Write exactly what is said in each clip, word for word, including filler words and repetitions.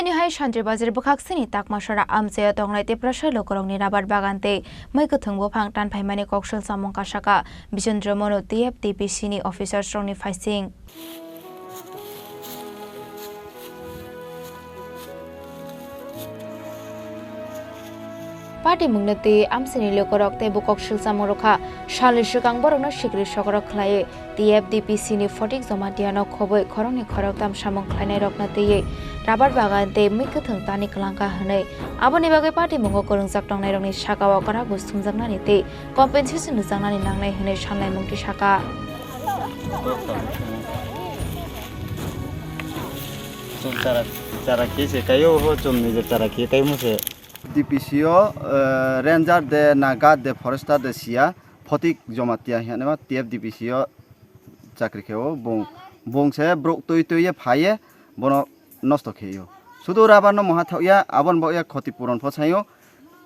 Tini hai Santri Bazar bwkhak sini Takmasora amchaio tongnai Tiprasa lukurokni rabar bagan tei mui kwthwng buphang tanphaimani koksil samung kasaka Bijendra Manu T F D P C ni officers rokni phaising. Party mungno twi amchaini lukurok tei bukok silsamung rwkha. Salni swkang borokno sikri sokorok khlaiwi T F D P C ni Photik Jamatia no khobwi khoroknwi khoroktham samung khlainairokno twiwi rabar bagan tei mui kwthwng tani kwlangkha hwnwi. Aboni bagwi party mungo kwrwngjak tongnairokni sakao kwrak bo sumjaknani tei compensation rwjaknani nangnai hwnwi sanlaimung tisaka. Chum chara, chara khe se kaio, ho chum ni je chara khe kai mu se. D P C o, eh, ranger de, naga de, forester de siya, Photik Jamatia hinwi ma T F D P C o chakri khe o bung, bung se brok twi twi ye phai ye bono nosto khe o. Sudu rabar no moha thok ya, abon bo ya khoti puron pho sai o.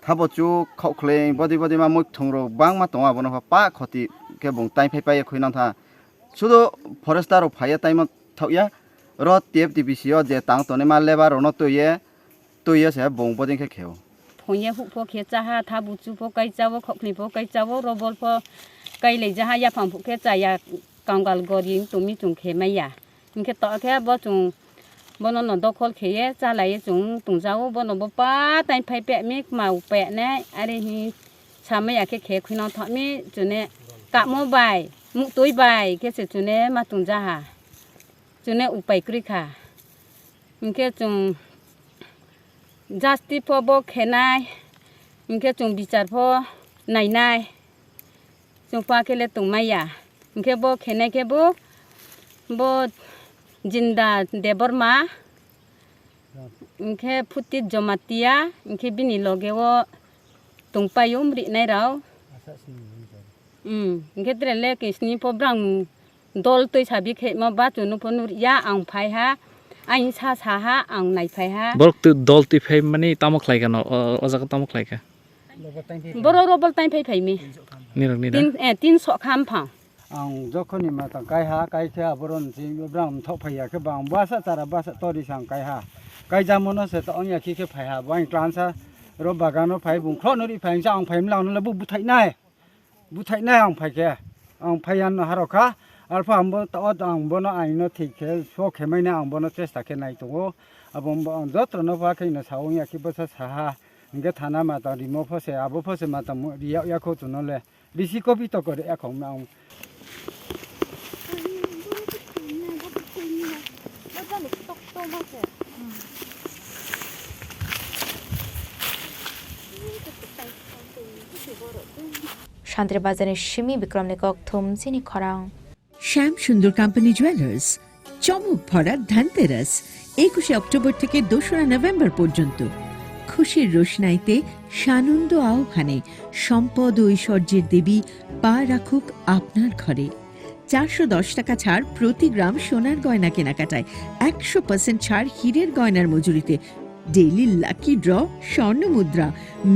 Thabo chu khok khleng bodi bodi ma mui thung rok bang ma tongo, abono pha pa khoti khe bung tai phai pai ye khui nang tha. Sudu forester rok phai ye tai ma thok ya, ro T F D P C o je tang tonwi ma lebar rok no twi ye, twi ye se bung boding khe kheo. Phung ye huk pho khe cha ha, tha buchu pho kai cha o, khokni pho kai cha o, robol pho kai lai ja ha, yaphang pho khe cha ya, kangal gori tumi chung khe mai ya. Hinkhe to khe bo chung bono no dokhol khe ye cha lai ye chung tung ja o, bono bo pa tai phai pe mi kma u pe ne, are hi sa mai ya khe khe khwi no tho mi chune kamo bai, muktwi bai khe se chune ma tung ja ha. Chune upai kwrwi kha. Hinkhe chwng jasti pho bo khenai, hinkhe chwng bichar pho nainai, chwng pha khe le tongmaya. Hinkhe bo khenai khe bo, bo Jinda Debbarma, hinkhe Phutit Jamatia, hinkhe bini loge o tongpai o mri nai rao. Hmm, hinkhe tere le kisni pho brang dol twi sabi khe ma ba chunu phano ya ang phai ha, ang sa sa ha, ang nai phai ha. Borok twi dol twi phai mani tamo khlai kha no, o, o jaga tamo khlai kha? Borok robol tai phai phai mi. Nirok nira? Tin, eh, tin sok kham phang. Ang jokhoni ma tang kai ha, kai khe aborok ni sing brang thok phai ya khe bang basa chara basa tori sang kai ha. Kai jamono se to ong ya khi khe phai ha, bo ang tlansa ro bagano phai bung khro no ri phai ang sa ang phai mlang no le bu buthai nai. Buthainai ang phaikhe, ang phaiya no harokha, arpha ang bo ta-, o ang bono aino thik khe, so khe maina ang bono chesta khe nai tongo. Abo ang jotono pha khe no sa ongya khe bwsa saha, hingkhe thana mata rimo phose, abo phose mata mo-, riyak ya kho chuno le, bisi kopi to kore ya khong na ang. Santri Bazarni simi Bikramni kok thum chini khorang. শ্যাম সুন্দর company jewellers, চমক ভরা ধনতেরাস, একুশে অক্টোবর থেকে দোসরা নভেম্বর পর্যন্ত। খুশির রোশনাইতে সানন্দ আহ্বানে সম্পদ ও ঐশ্বর্যের দেবী পা রাখুক আপনার ঘরে। চারশো দশ টাকা ছাড় প্রতি গ্রাম সোনার গয়না কেনাকাটায়, একশো পার্সেন্ট ছাড় হীরের গয়নার মজুরিতে, ডেইলি লাকি ড্র, স্বর্ণ মুদ্রা,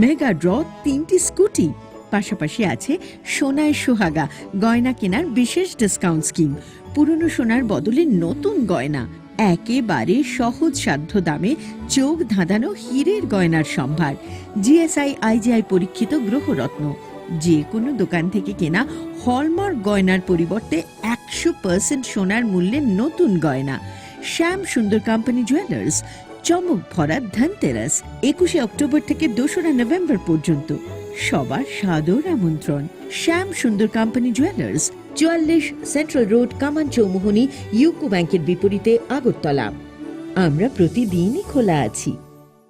মেগা ড্র, তিনটি স্কুটি। পাশাপাশি আছে সোনায় সোহাগা গয়না কেনার বিশেষ ডিসকাউন্ট স্কিম। পুরনো সোনার বদলে নতুন গয়না, একেবারে সহজসাধ্য দামে চোখ ধাঁধানো হীরের গয়নার সম্ভার। G S I I G I পরীক্ষিত গ্রহরত্ন। যে কোনো দোকান থেকে কেনা হলমার্ক গয়নার পরিবর্তে একশো পার্সেন্ট সোনার মূল্যে নতুন গয়না। শ্যাম সুন্দর কোম্পানি জুয়েলার্স, চমক ভরা ধনতেরাস, একুশে অক্টোবর থেকে দোসরা নভেম্বর পর্যন্ত। সবার সাদর আমন্ত্রণ। শ্যাম সুন্দর কোম্পানি জুয়েলার্স, চুয়াল্লিশ সেন্ট্রাল রোড, কামান চৌমুহনী, ইউকো ব্যাংকের বিপরীতে, আগরতলা। আমরা প্রতিদিনই খোলা আছি।